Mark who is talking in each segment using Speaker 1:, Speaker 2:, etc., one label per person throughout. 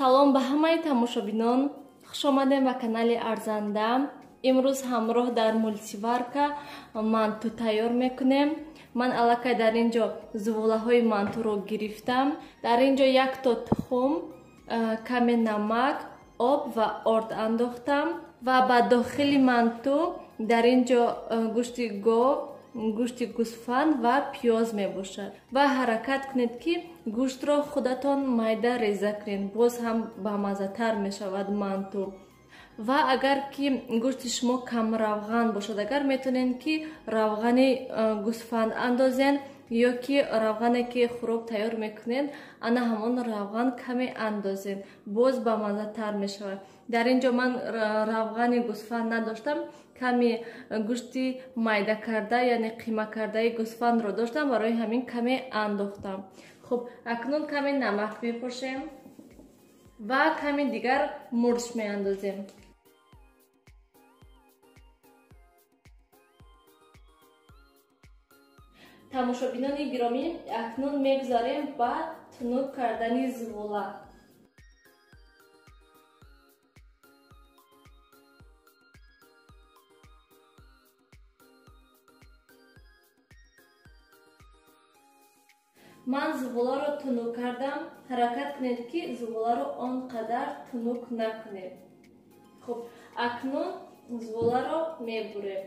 Speaker 1: Салом ба ҳамаи тамошобинон. Хуш омадем ба канали Арзанда. Имрӯз ҳамроҳ дар мултиварка манту тайёр мекунем. Ман аллакай дар ин ҷо зуволаҳои мантуро гирифтам. Дар ин ҷо як то тухм, каме намак, об ва орд андохтам ва ба дохили манту дар ин ҷо гӯшти гов, гӯшти гӯсфанд ва пиёз мебошад. Ва ҳаракат кунед, ки гӯштро худатон майда реза кунед, боз ҳам бамаззатар мешавад манту. Ва агар ки гӯшти шумо камравған бошад, агар метавонед, ки равғани гӯсфанд андозен ё ки равғане ки хӯрок тайёр мекунед, ана ҳамон равған каме андозен, боз бамаззатар мешавад. Дар ин ҷо ман равғани гӯсфанд надоштам, каме гӯшти майда карда, яъне қима кардаи гӯсфандро доштам, барои ҳамин каме андохтам. Хуб, акнун каме намак мепошем ва каме дигар мурч меандозем. Тамошобинони гиромӣ, акнун мегузарем ба тунук кардани зувола. Ман зуволаро тунук кардам. Ҳаракат кунед, ки зуволаро он қадар тунук накунед. Хуб, акнун зуволаро мебурем.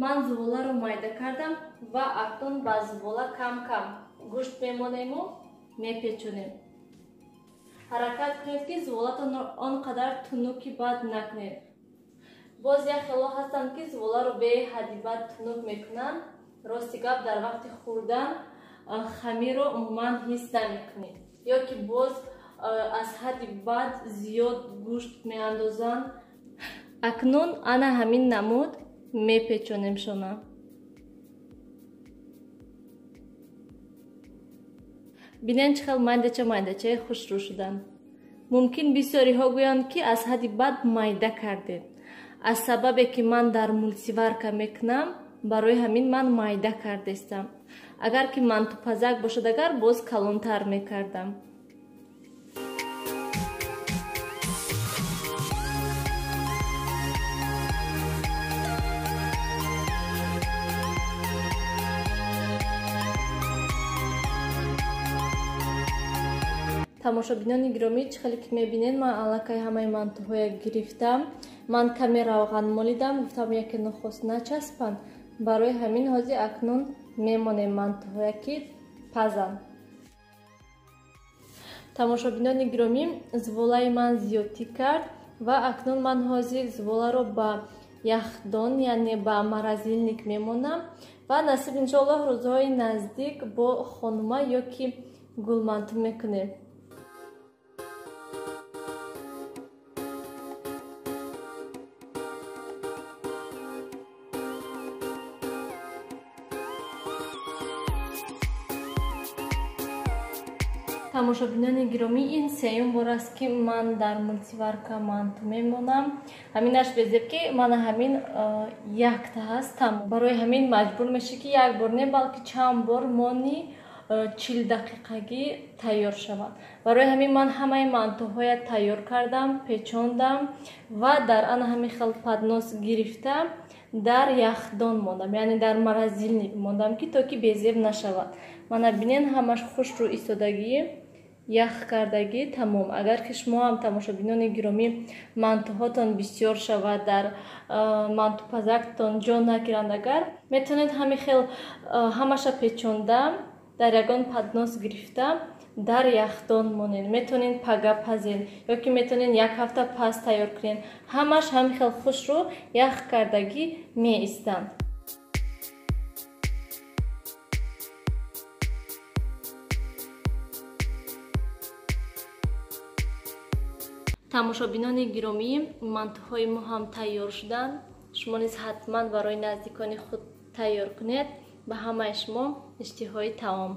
Speaker 1: Ман зуволаро майда кардам ва акнун ба зувола кам-кам гӯшт мемонему мепечонем. Ҳаракат кунед, ки зуволатонро он қадар тунуки бад накунед. Боз як хело ҳастанд, ки зуволаро беҳадди бад тунук мекунанд. Рости гап, дар вақти хӯрдан хамирро умуман ҳис намекунед. Ё ки боз аз ҳадди бад зиёд гӯшт меандозанд. Акнун ана ҳамин намуд мепечонем шона. Бинен чӣ хел майдача майдачаи хушрӯ шуданд. Мумкин бисёриҳо гӯянд, ки аз ҳадди бад майда кардед. Аз сабабе ки ман дар мултиварка мекунам, барои ҳамин ман майда кардестам. Агар ки мантупазак бошад, агар боз калонтар мекардам. Тамошобинони гиромӣ, чӣ хеле ки мебинед, ман аллакай ҳамаи мантуҳоя гирифтам. Ман каме равған молидам, гуфтам яке нохост начаспанд. Барои ҳамин ҳозир акнун мемонем мантуҳоя, ки пазанд. Тамошобинони гиромӣ, зуволаи ман зиёдтӣ кард ва акнун ман ҳозир зуволаро ба яхдон, яъне ба морозилник мемонам ва насиб иншоаллоҳ рӯзҳои наздик бо хонума ё ки гулманту мекунем. Тамошобинони гиромӣ, ин сеюм бор аст, ки ман дар мултиварка манту мемонам. Ҳаминаш безеб, ки мана ҳамин якта ҳастам. Барои ҳамин маҷбур мешӣ, ки як бор не, балки чанд бор мони 40 дақиқагӣ тайёр шавад. Барои ҳамин ман ҳамаи мантуҳоя тайёр кардам, печондам ва дар ана ҳамин хел поднос гирифта дар яхдон мондам, яъне дар морозилник мондам, ки то ки безеб нашавад. Мана бинен, ҳамаш хушрӯ истодагӣ. Ях кардагӣ тамом. Агар ки шумо ҳам, тамошобинони гиромӣ, мантуҳотон бисёр шавад, дар мантупазактон ҷо нагиранд, агар метавонед ҳамин хел ҳамаша печонда дар ягон поднос гирифта дар яхдон монед. Метавонед пага пазен ё ки метавонед як ҳафта пас тайёр кунед. Ҳамаш ҳамин хел хушрӯ ях кардагӣ меистанд. Тамошобинони гиромӣ, мантуҳои мо ҳам тайёр шуданд. Шумо низ ҳатман барои наздикони худ тайёр кунед. Ба ҳамаи шумо иштиҳои таом.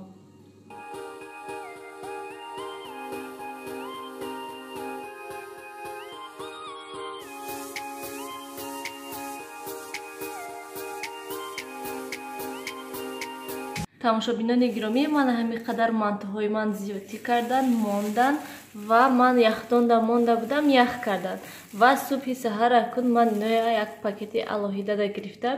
Speaker 1: Тамошобинони гиромӣ, ман ҳамин қадар мантуҳои ман зиёдтӣ кардан, мондан ва ман яхдонда монда будам, ях кардан. Ва субҳи саҳар акун ман иноя як пакети алоҳидада гирифта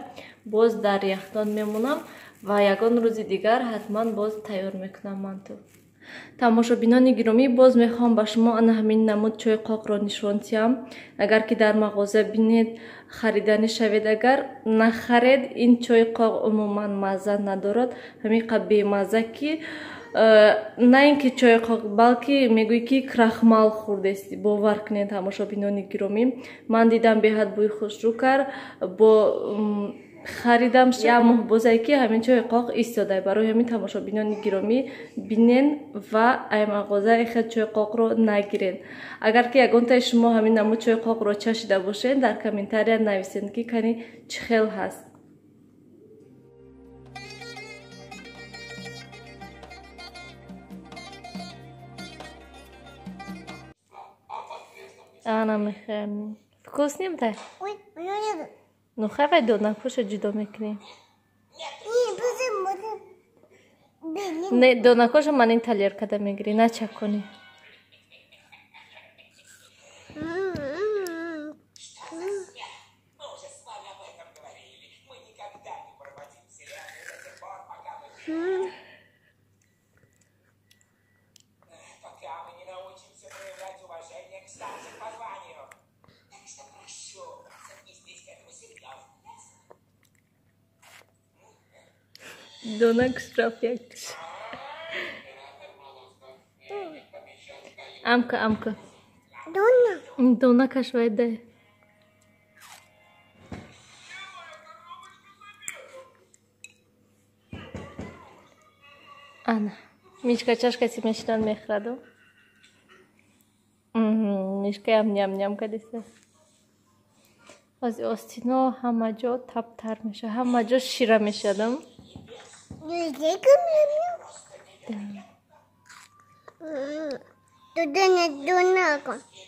Speaker 1: боз дар яхдон мемонам ва ягон рӯзи дигар ҳатман боз тайёр мекунам манту. Тамошобинони гиромӣ, боз мехоҳам ба шумо ана ҳамин намуд чойи қоқро нишон диҳам. Агар ки дар мағоза бинед, хариданӣ шавед, агар нахаред, ин чойи қоқ умуман мазза надорад. Ҳамин қа бемазза ки на ин ки чойи қоқ, балки мегӯӣ ки крахмал хӯрдест. Бовар кунед, тамошобинони гиромӣ, ман дидам беҳад бӯи хушрӯ кард, бо харидам як моҳ бозае ки ҳамин чойи қоқ истода. Барои ҳамин, тамошобинони гиромӣ, бинен ва ай мағоза ихел чойи қоқро нагирен. Агар ки ягонтаи шумо ҳамин намуд чойи қоқро чашида бошед, дар комментария нависед ки кани чӣ хел ҳаст. Ана мехӯрем. Вкусный тай? Ну хай, донакҳоша ҷудо мекунем. Не, донакҳоша ман ин талеркада мегирӣ, начаконӣ. Донак штраф якш. Амка, амка.
Speaker 2: Дона.
Speaker 1: Дона кашвайда. Ана. Мишка чашка си мешинан мехраду. Мишка ям ням ням кадиса. Аз остино ҳама ҷо таптар меша, ҳама ҷо шира мешадам.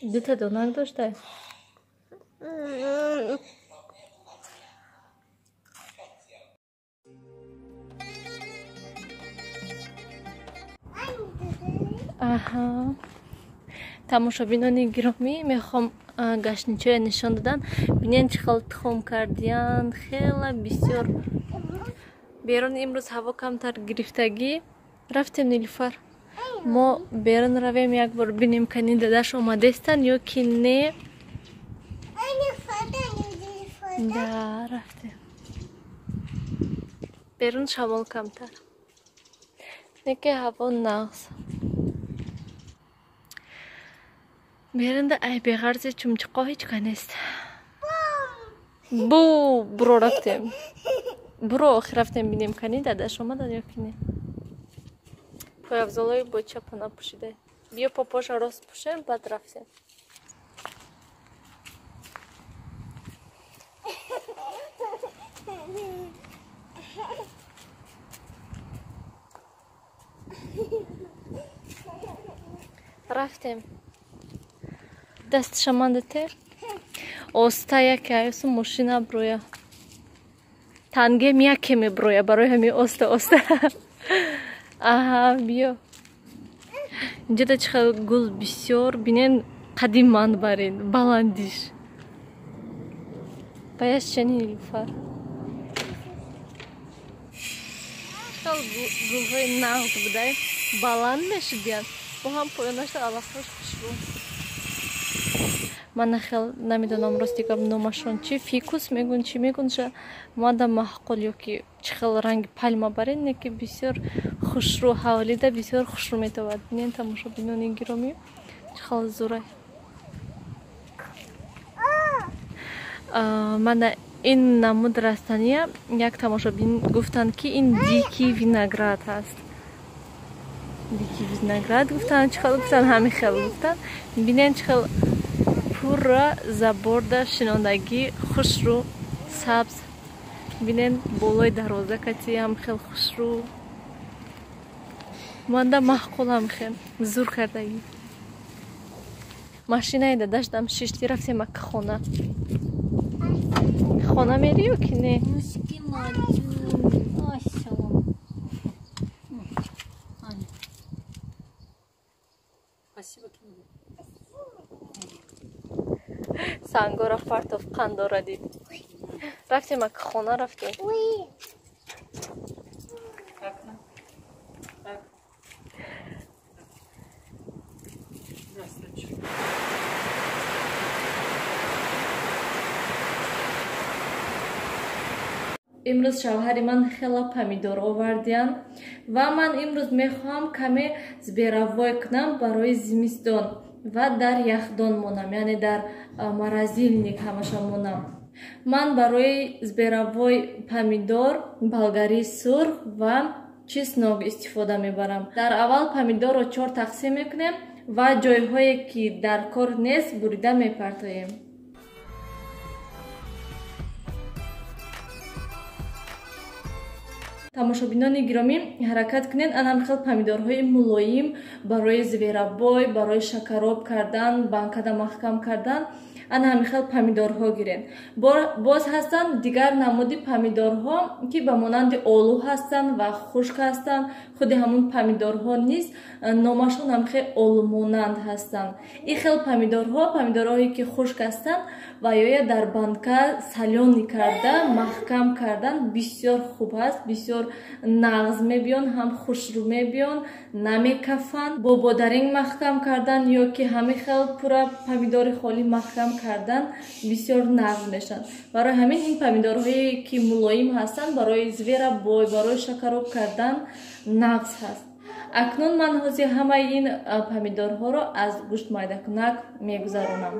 Speaker 1: Дута донак доштай? Аҳа. Тамошобинони гиромӣ, мехоҳам гаштничоя нишон додан. Бинен чӣ хел тухм кардиянд, хела бисёр. Берун имрӯз ҳаво камтар гирифтагӣ. Рафтем, Нилуфар. Мо берун равем, як бор бинем кани дадаш омадестанд ё ки не. Да, рафтем. Берун шамол камтар. Неки ҳаво нағз. Берунда ай беғарзи чумчуқо ҳеҷ ка нест. Бу, буро рафтем. Буро охир рафтем бинем кани дадаш омадан ё ки не. Пойафзолҳои бо чапа напӯшида. Биё попоша рост пӯшем, баъд рафтем. Рафтем. Дастша мандате. Оста яке аюсу мошина броя. Тангем яке меброя барои ҳамин оста оста. Аҳа, биё. Инҷода чӣ хел гул бисёр, бинен қадиман барин, баландиш. Баяш чани, Нилуфар. Чӣ хел гулҳои нағз будай, баланд мешудиянд. Бо ҳам поёнашда алафҳош хушрӯ. Ман нахел намедонам, рости гап, номашон чи, фикус мегӯн, чӣ мегӯнша, мада маҳқул ё ки чӣ хел ранги пальма барин, не ки бисёр хушрӯ, ҳавлида бисёр хушрӯ метавад. Бинен, тамошобинони гиромӣ, чӣ хел зурай. Мана ин намуд растания як тамошобин гуфтанд, ки ин дикий виноград ҳаст. Дикий виноград гуфтанд, чӣ хел гуфтанд, ҳамин хел гуфтанд. Бинен, чӣ хел пурра заборда шинондагӣ, хушрӯ, сабз. Бинен, болои дарвоза катиам хел хушрӯ. Манда маҳқулам, хел зур кардагӣ. Машинаи дадаштам шишти, рафтем ака хона. Хона мери ё ки не? Сангора партов, қандора дид. Рафтем ака хона, рафтем. Имрӯз шавҳари ман хела помидор овардиянд ва ман имрӯз мехоҳам каме зверобой кунам барои зимистон ва дар яхдон монам, яъне дар морозильник ҳамаша монам. Ман барои зверобой помидор, болгарии сурх ва чеснок истифода мебарам. Дар аввал помидорро чор тақсим мекунем ва ҷойҳое ки дар кор нест, бурида мепартоем. Тамошобинони гиромӣ, ҳаракат кунед анам хел помидорҳои мулоим барои зверобой, барои шакароб кардан, банкада маҳкам кардан, ана ҳамин хел помидорҳо гиред. Боз ҳастанд дигар намуди помидорҳо, ки ба монанди олу ҳастанд ва хушк ҳастанд. Худи ҳамун помидорҳо низ номашон ҳам хел олумонанд ҳастанд. Ин хел помидорҳо, помидорҳое ки хушк ҳастанд ва ёя дар банка салёни карда маҳкам кардан бисёр хуб ҳаст, бисёр нағз мебиён, ҳам хушрӯ мебиён, намекафанд. Бо бодаринг маҳкам кардан ё ки ҳамин хел пурра помидори холӣ маҳкам кардан бисёр нағз мешаванд. Барои ҳамин ин помидорҳое ки мулоим ҳастанд, барои зверобой, барои шакароб кардан нағз ҳаст. Акнун ман ҳозир ҳамаи ин помидорҳоро аз гӯштмайдакунак мегузаронам.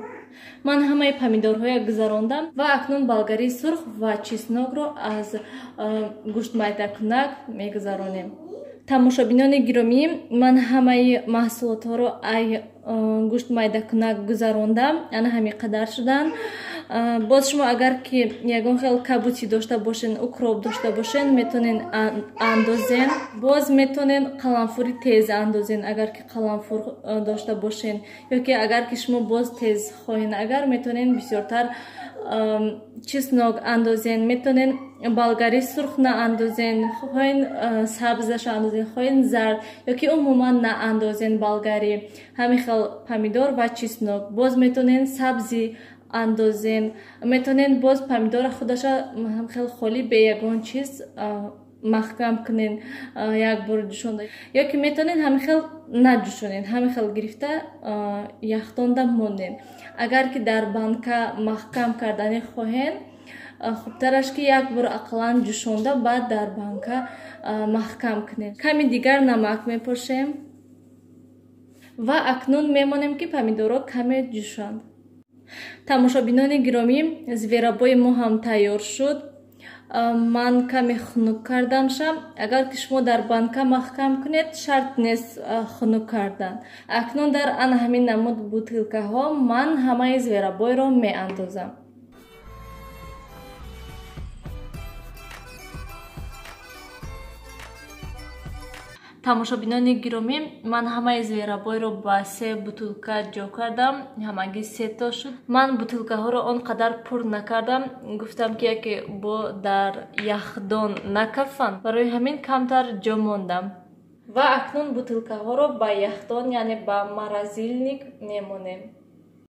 Speaker 1: Ман ҳамаи помидорҳоя гузарондам ва акнун болгарии сурх ва чеснокро аз гӯштмайдакунак мегузаронем. Тамошобинони гиромӣ, ман ҳамаи маҳсулотҳоро ай гӯштмайдакунак гузарондам, ана ҳамин қадар шуданд. Боз шумо агар ки ягон хел кабути дошта бошен, укроп дошта бошен, метонен андозен. Боз метонен қаламфури тез андозен, агар ки қаламфур дошта бошен, ё ки агар ки шумо боз тез хоҳен, агар метонен бисёртар чеснок андозен, метонен болгари сурх наандозен, хоҳен сабзаша андозен, хоҳен зард, ё ки умуман наандозен болгари. Ҳамин хел помидор ва чеснок. Боз метонен сабзи андозен, метонен боз помидора худаша хел холӣ бе ягон чиз маҳкам кунен, як бор ҷӯшонда, ё ки метонен ҳамин хел наҷӯшонен, ҳамин хел гирифта яхдонда монен. Агар ки дар банка маҳкам кардани хоҳен, хубтараш ки як бор ақаллан ҷӯшонда, баъд дар банка маҳкам кунем. Ками дигар намак мепошем ва акнун мемонем, ки помидорро каме ҷӯшанд. Тамошобинони гиромӣ, зверобои мо ҳам тайёр шуд. Ман каме хунук кардамша. Агар ки шумо дар банка маҳкам кунед, шарт нест хунук кардан. Акнун дар ана ҳамин намуд бутилкаҳо ман ҳамаи зверобойро меандозам. Тамошобинони гиромӣ, ман ҳамаи зверобойро ба се бутулка ҷо кардам, ҳамагӣ сето шуд. Ман бутулкаҳоро он қадар пур накардам, гуфтам ки яке бо дар яхдон накафанд, барои ҳамин камтар ҷо мондам. Ва акнун бутулкаҳоро ба яхдон, яъне ба морозильник мемонем.